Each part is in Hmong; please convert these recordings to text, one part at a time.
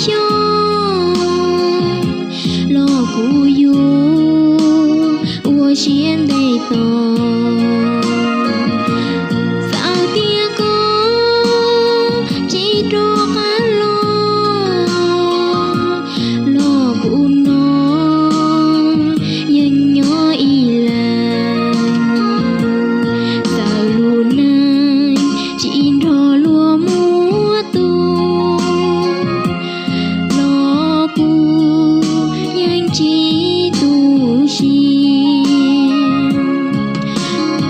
xyoo los kuv yuav ua siab ntev tos. Txawm tias koj tsis rov qab los, los kuv no yeej nyob ib leeg. Txawm lub neej tsis nrog luag muab tu, los kuv yeej tsis tu siab.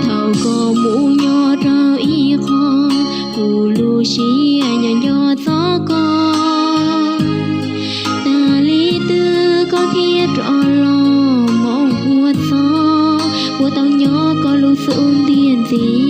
Thaum koj mus nyob rau ib qho, kuv lub siab nyob nco txog koj. Tas li twg koj thiaj rov los moo ua txog, puas tau nyob koj lub xub ntiag ntxiv?